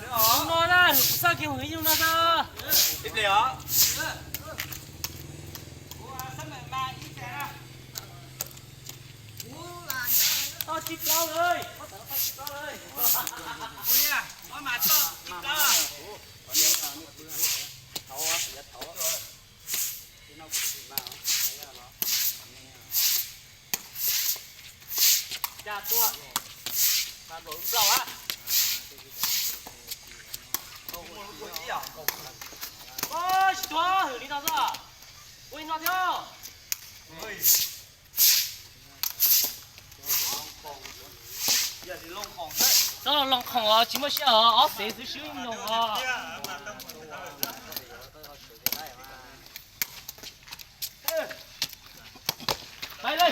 Hnub no na, kuv xav kiag hwv yus no na. Tau tsib plaub lawm, tau tsib plaub lawm. Cas tuaj, tas nplaum nplaum a. Tsis tuaj hwm li no xwb. Ua li no thiab. Txhob los loos khoom os, tsis muaj siab os, ob xev xwb swb nyoos os. Pais li.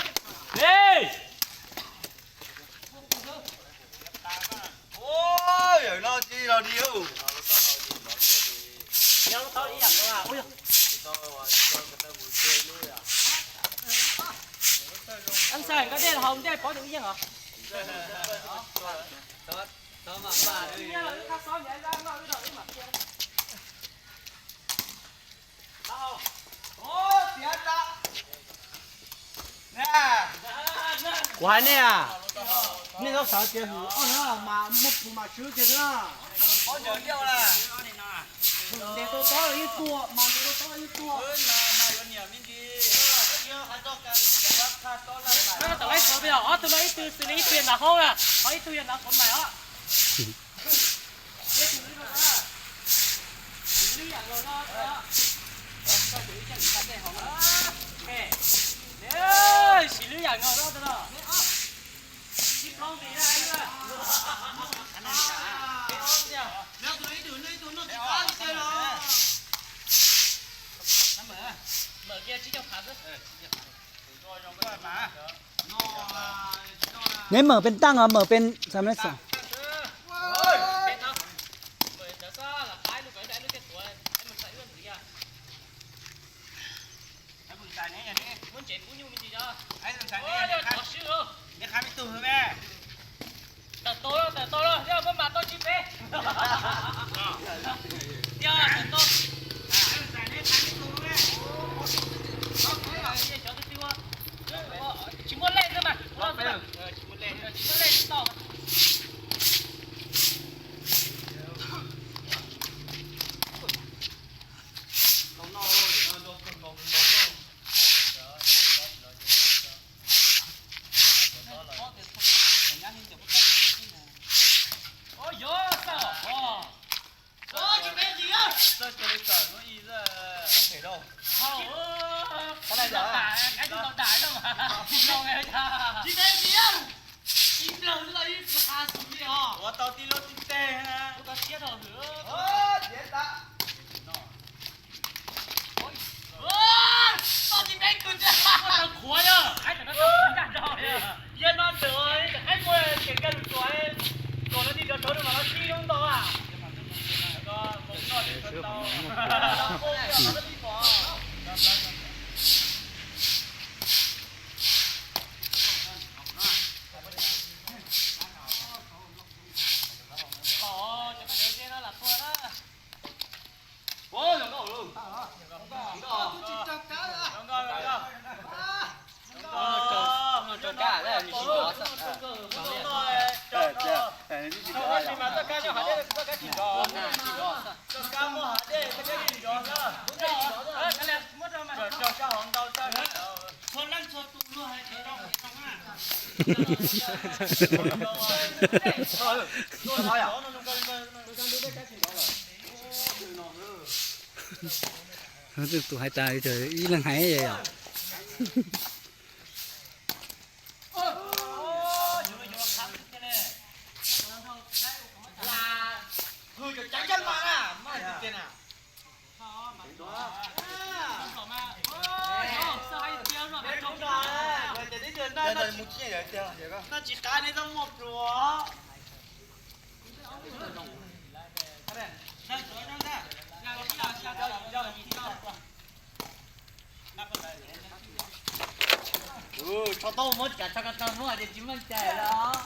Yawm no tsis los di. Ua yog. Anh Sai, koj dej hauv dej pov tus ib yeej os. Kuv hais nej, nej txhob xav tias hwm ob no mas muaj pus mas swb tiag xwb na. Ntes tau tob ib tuag mas ntes tau tob ib tuag. Tau laib qhov peb ob tug no ib tug xws li ib tug yog nram hoob na, ho ib tug yog nram qhov mais os. Siv lwb yam nkaus no. Neb mawm pes taaj os, mawm pes xav mab xom. Tawm tau, tawm tau, yog muab mas tau tsis peb. Yog tawm tau. Xyov twg twg ua. Tsis muaj lej xwb mas. Tsis muaj lej xwb tau. Ua tau tij laug tij teg na. Yog no ntawm qaib muaj ces kag lus tsuas, kom no tij cov tshauv no mas no sib hlub ntau a. Tus hais tas ib leeg hais yom. Tsis qab nej txhob muaj pluas. Tso tau muab cas tso ko taw muab ces tsis meej cai lawm.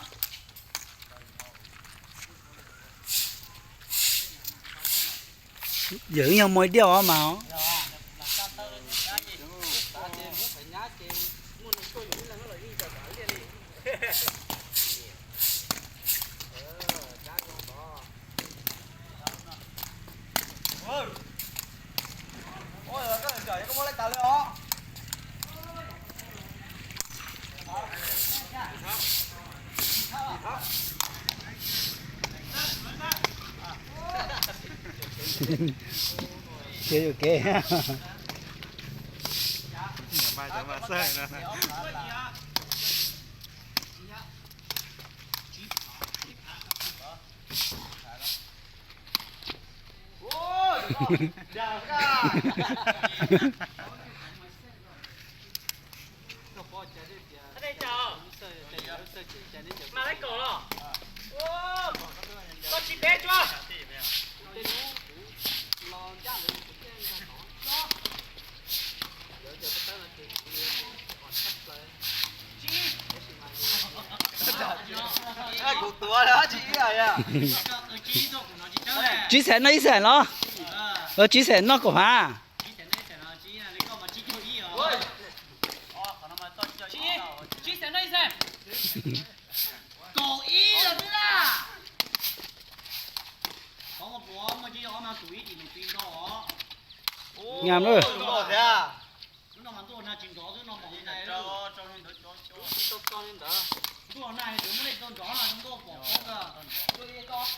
Yawm yog mos diaj os mas. Kev yuam kev. Kuv tuav tsis ib yam. Tsib xees noj ib xees los? Tsib xees noj kaum hav. Tsib xees noj ib xees. Kaum ib los twb laj. Qhov muaj pluas muaj tsib caug ob mas tus ib tim nus ti nto os. Nyam lawm. Lub no mas ntuj na tsis nrov xwb no mos li na. Ntuj na yuav muaj lej tau nrov no zoo nkauj pom poob kawg.